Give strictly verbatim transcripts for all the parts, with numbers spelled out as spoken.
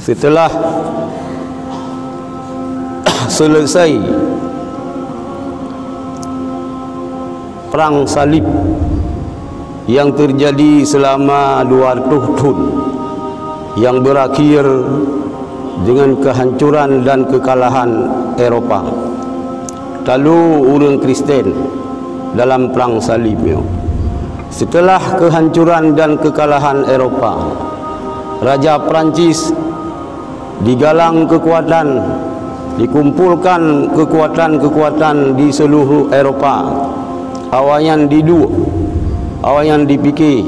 Setelah selesai Perang Salib yang terjadi selama dua ratus thon, yang berakhir dengan kehancuran dan kekalahan Eropa, talu ureuëng Kristen dalam Perang Salib nyoe. Setelah kehancuran dan kekalahan Eropa, Raja Prancis digalang kekuatan, dikumpulkan kekuatan-kekuatan di seluruh Eropa. Awaknyan diduek, awaknyan dipike,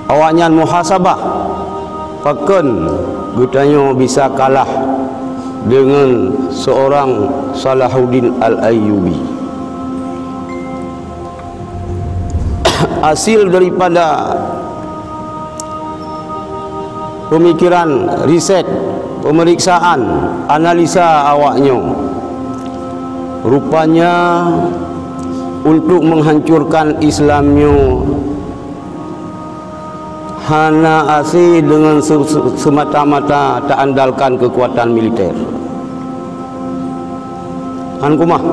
awaknyan muhasabah, pakon geutanyoe bisa kalah deungon seorang Salahuddin Al-Ayyubi. Hasil daripada pemikiran, riset, pemeriksaan, analisa awaknyoe, rupanya untuk menghancurkan Islam nyoe hana hase deungon se-, se-, semata-mata taandalkan kekuatan militer. Hán kumah.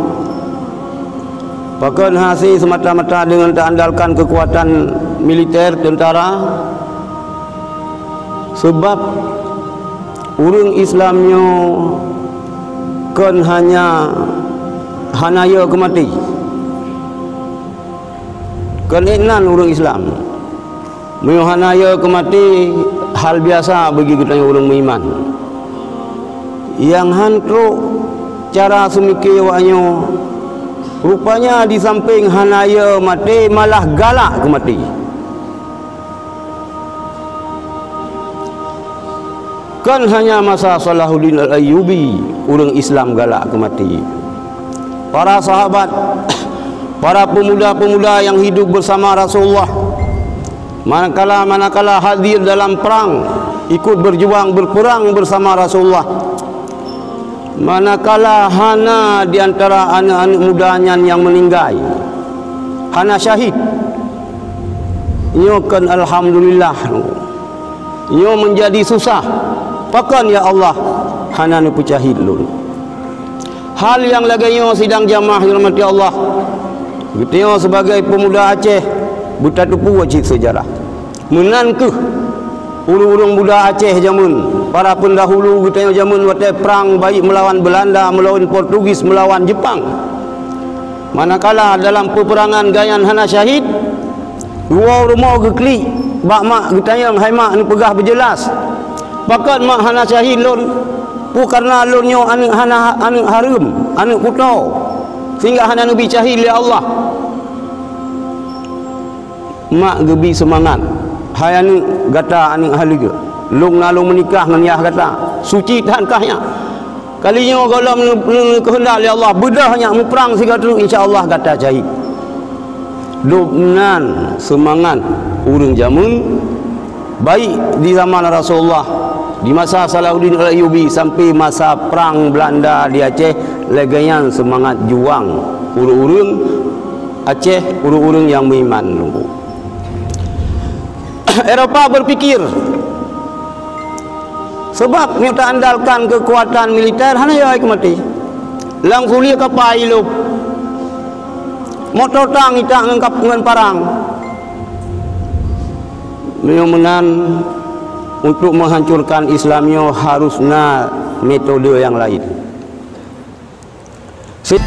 Pakon hase semata-mata deungon taandalkan kekuatan militer, tentara? Sebab ureuëng Islam nyoe kon hanya hana yö keu maté. Kon inan ureuëng Islam. Meunyoe hana yö keu maté, hal biasa bagi geutanyoe ureuëng meuiman. Nyang hán trok cara seumike awaknyoe, rupanya di sampéng hana yö maté, malah galak keu maté. Kon hanya masa Salahuddin Al-Ayyubi ureuëng Islam galak keu maté. Para sahabat, para pemuda-pemuda yang hidup bersama Rasulullah, manakala-manakala hadir dalam perang, ikut berjuang, berperang bersama Rasulullah, manakala hana di antara aneuëk-aneuëk muda nyan nyang meuninggai, hana syahid, nyoe kon alhamdulillah. Nyoe meunjadi susah. Pakon, ya Allah, hana neupeucahit lôn? Hal nyang lagée nyoe sidang jamaah nyang rahmati Allah. Geutanyoe sibagai peumuda Aceh beutateupeue cit seujarah. Meunan kheueh ureuëng-ureuëng muda Aceh jameun, para peundahulu geutanyoe jameun watée prang baik meulawan Beulanda, meulawan Portugis, meulawan Jepang. Manakala dalam peupeurangan gobnyan hana syahid, geuwoe rumoh geuklik bak mak geutanyong, "Hai mak, neupeugah beujeulaih, pakon mak hana syahid lôn? Peue kareuna lôn nyoe aneuëk hana, aneuëk hareuem, aneuëk kuto, sehingga hana neubi syahid lé Allah?" Mak geubi seumangat, "Hai aneuëk, gata aneuëk haleue, lôn na lôn meunikah ngon yah gata, suci that kah nyan. Kali nyoe gohlom neu-, neu-, neukeuheundak lé Allah, beudôh nyak muprang sigoe teuk, insya Allah gata syahid." Dum nan seumangat ureuëng jameun, baik di zaman Rasulullah, di masa Salahuddin Al-Ayyubi, sampai masa prang Beulanda di Aceh, lagée nyan seumangat juang ureuëng-ureuëng Aceh, ureuëng-ureuëng nyang meuiman. Eropa berpikir, sebab nyoe taandalkan kekuatan militer, hana yö keu maté. Lam sulie kapai ilôb, moto tang itak ngon kap-, ngon parang. Meunyoe meunan, untuk menghancurkan Islam nyoe harus na metode nyang laén. Si-